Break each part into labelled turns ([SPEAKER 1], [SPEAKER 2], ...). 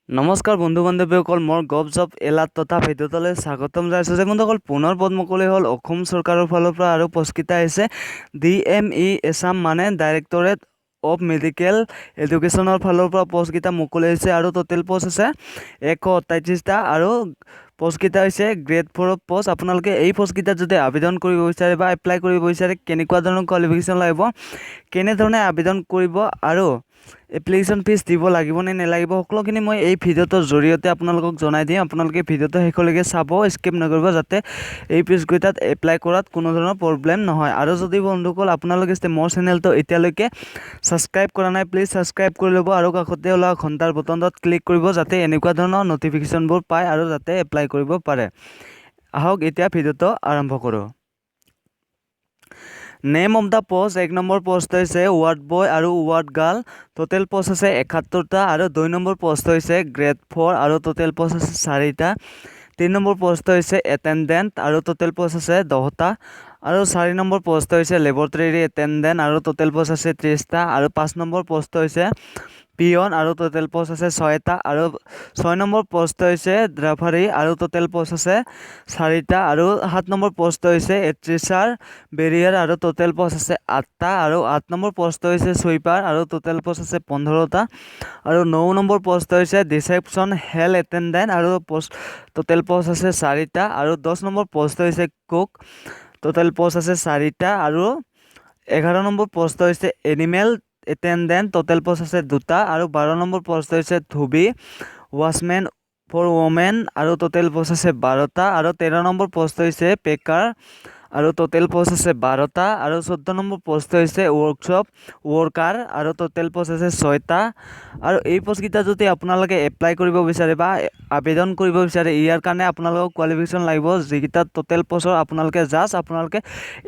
[SPEAKER 1] নমস্কাৰ বন্ধু বান্ধৱীসকল, মোৰ গভ জব এলাৰ্ট তথা ভিডিঅ'টোলৈ স্বাগতম জনাইছোঁ। যে বন্ধুসকল, পুনৰ পদ মুকলি হ'ল অসম চৰকাৰৰ ফালৰ পৰা আৰু পষ্টকেইটা আহিছে ডিএমই এছাম, মানে ডাইৰেক্টৰেট অফ মেডিকেল এডুকেশ্যনৰ ফালৰ পৰা পষ্টকেইটা মুকলি হৈছে আৰু টোটেল পষ্ট আছে 128টা আৰু পষ্টকেইটা হৈছে গ্ৰেড ফ'ৰৰ পষ্ট। আপোনালোকে এই পষ্টকেইটাত যদি আবেদন কৰিব বিচাৰে বা এপ্লাই কৰিব বিচাৰে, কেনেকুৱা ধৰণৰ কোৱালিফিকেশ্যন লাগিব, কেনেধৰণে আবেদন কৰিব আৰু এপ্লিকেশ্যন ফিজ দিব লাগিব নে নালাগিব, সকলোখিনি মই এই ভিডিঅ'টোৰ জৰিয়তে আপোনালোকক জনাই দিম। আপোনালোকে ভিডিঅ'টো শেষলৈকে চাব, স্কিপ নকৰিব, যাতে এই পষ্টকেইটাত এপ্লাই কৰাত কোনো ধৰণৰ প্ৰব্লেম নহয়। আৰু যদি বন্ধুসকল, আপোনালোকে মোৰ চেনেলটো এতিয়ালৈকে ছাবস্ক্ৰাইব কৰা নাই, প্লিজ ছাবস্ক্ৰাইব কৰি ল'ব আৰু কাষতে ওলোৱা ঘণ্টাৰ বটনটোত ক্লিক কৰিব, যাতে এনেকুৱা ধৰণৰ ন'টিফিকেশ্যনবোৰ পায় আৰু যাতে এপ্লাই কৰিব পাৰে। আহক, এতিয়া ভিডিঅ'টো আৰম্ভ কৰোঁ। নেম অফ the post: এক নম্বৰ পষ্ট হৈছে ৱাৰ্ড বয় আৰু ৱাৰ্ড গাৰ্ল, টোটেল পষ্ট আছে 71টা। আৰু দুই নম্বৰ পষ্ট হৈছে গ্ৰেড ফ'ৰ আৰু টোটেল পষ্ট আছে চাৰিটা। তিনি নম্বৰ পষ্ট হৈছে এটেণ্ডেণ্ট আৰু টোটেল পষ্ট আছে 10টা। আৰু চাৰি নম্বৰ পষ্ট হৈছে লেবৰেটৰী এটেণ্ডেণ্ট আৰু টোটেল পষ্ট আছে 30টা। আৰু পাঁচ নম্বৰ পষ্ট হৈছে পিয়ন আৰু টোটেল পষ্ট আছে ছয়টা। আৰু ছয় নম্বৰ পষ্ট হৈছে ৰেফাৰী আৰু টোটেল পষ্ট আছে চাৰিটা। আৰু সাত নম্বৰ পষ্ট হৈছে ষ্ট্ৰেচাৰ বেৰিয়াৰ আৰু টোটেল পষ্ট আছে আঠটা। আৰু আঠ নম্বৰ পষ্ট হৈছে চুইপাৰ আৰু টোটেল পষ্ট আছে 15টা। আৰু ন নম্বৰ পষ্ট হৈছে ৰিচেপশ্যন হল এটেণ্ডেণ্ট আৰু টোটেল পষ্ট আছে চাৰিটা। আৰু 10 নম্বৰ পষ্ট হৈছে কুক, টোটেল পষ্ট আছে চাৰিটা। আৰু 11 নম্বৰ পষ্ট হৈছে এনিমেল এটেণ্ডেণ্ট, টোটেল পষ্ট আছে দুটা। আৰু 12 নম্বৰ পষ্ট হৈছে ধুবি ৱাচমেন ফৰ ৱমেন আৰু টোটেল পষ্ট আছে 12টা। আৰু 13 নম্বৰ পষ্ট হৈছে পেকাৰ আৰু টোটেল পষ্ট আছে 12টা। আৰু 14 নম্বৰ পষ্ট হৈছে ৱৰ্কশ্বপ ৱৰ্কাৰ আৰু টোটেল পষ্ট আছে ছয়টা। আৰু এই পষ্টকেইটা যদি আপোনালোকে এপ্লাই কৰিব বিচাৰে বা আবেদন কৰিব বিচাৰে, ইয়াৰ কাৰণে আপোনালোকক কোৱালিফিকেশ্যন লাগিব, যিকেইটা টোটেল পষ্টৰ আপোনালোকে জাষ্ট আপোনালোকে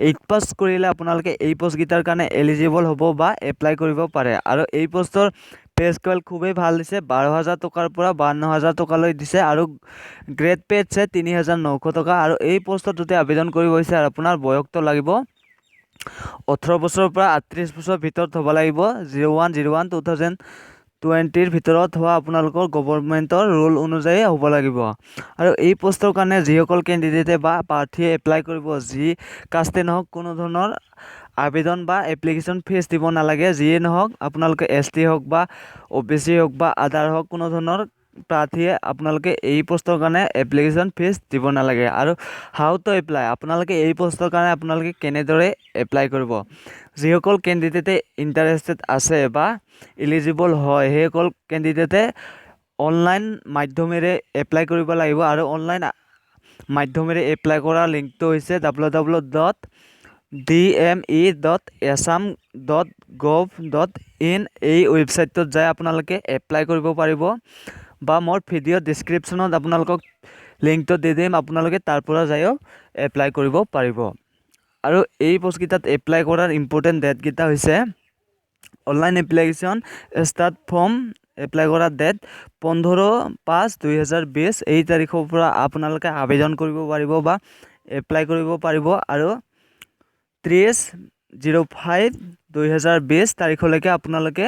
[SPEAKER 1] এইট পাছ কৰিলে আপোনালোকে এই পষ্টকেইটাৰ কাৰণে এলিজিবল হ'ব বা এপ্লাই কৰিব পাৰে। আৰু এই পষ্টৰ পে স্কেল খুবেই ভাল দিছে, 12,000 টকাৰ পৰা 52,000 টকালৈ দিছে আৰু গ্ৰেড পে দিছে 3,900 টকা। আৰু এই পষ্টত যদি আবেদন কৰিব বিচাৰে, আপোনাৰ বয়সটো লাগিব 18 বছৰৰ পৰা 38 বছৰৰ ভিতৰত হ'ব লাগিব। 01/01/2020ৰ ভিতৰত হোৱা আপোনালোকৰ গভৰ্ণমেণ্টৰ ৰুল অনুযায়ী হ'ব লাগিব। আৰু এই পষ্টৰ কাৰণে যিসকল কেণ্ডিডেটে বা প্ৰাৰ্থীয়ে এপ্লাই কৰিব, যি কাষ্টে নহওক, কোনো ধৰণৰ আবেদন বা এপ্লিকেশ্যন ফিজ দিব নালাগে। যিয়ে নহওক, আপোনালোকে এছটি হওক বা অ'বিচি হওক বা আদাৰ হওক, কোনো ধৰণৰ প্ৰাৰ্থীয়ে আপোনালোকে এই পষ্টৰ কাৰণে এপ্লিকেশ্যন ফিজ দিব নালাগে। আৰু how to apply, আপোনালোকে এই পষ্টৰ কাৰণে আপোনালোকে কেনেদৰে এপ্লাই কৰিব? যিসকল কেণ্ডিডেটে ইণ্টাৰেষ্টেড আছে বা ইলিজিবল হয়, সেইসকল কেণ্ডিডেটে অনলাইন মাধ্যমেৰে এপ্লাই কৰিব লাগিব। আৰু অনলাইন মাধ্যমেৰে এপ্লাই কৰা লিংকটো হৈছে www.dme.assam.gov.in। এই ৱেবছাইটটোত যাই আপোনালোকে এপ্লাই কৰিব পাৰিব বা মোৰ ভিডিঅ' ডিছক্ৰিপশ্যনত আপোনালোকক লিংকটো দি দিম, আপোনালোকে তাৰ পৰা যায়ো এপ্লাই কৰিব পাৰিব। আৰু এই পষ্টকেইটাত এপ্লাই কৰাৰ ইম্পৰ্টেণ্ট ডেটকেইটা হৈছে online application start form apply কৰা ডেট 15/5/2020। এই তাৰিখৰ পৰা আপোনালোকে আবেদন কৰিব পাৰিব বা এপ্লাই কৰিব পাৰিব আৰু 30/05/2020 তাৰিখলৈকে আপোনালোকে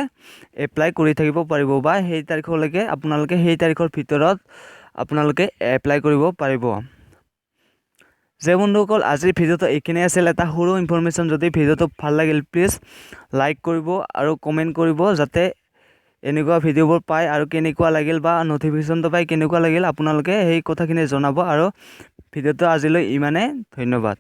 [SPEAKER 1] এপ্লাই কৰি থাকিব পাৰিব বা সেই তাৰিখলৈকে আপোনালোকে, সেই তাৰিখৰ ভিতৰত আপোনালোকে এপ্লাই কৰিব পাৰিব। যে বন্ধুসকল, আজিৰ ভিডিঅ'টো এইখিনিয়ে আছিল, এটা সৰু ইনফৰমেশ্যন। যদি ভিডিঅ'টো ভাল লাগিল, প্লিজ লাইক কৰিব আৰু কমেণ্ট কৰিব, যাতে এনেকুৱা ভিডিঅ'বোৰ পায় আৰু কেনেকুৱা লাগিল বা ন'টিফিকেশ্যনটো পাই কেনেকুৱা লাগিল, আপোনালোকে সেই কথাখিনি জনাব। আৰু ভিডিঅ'টো আজিলৈ ইমানে, ধন্যবাদ।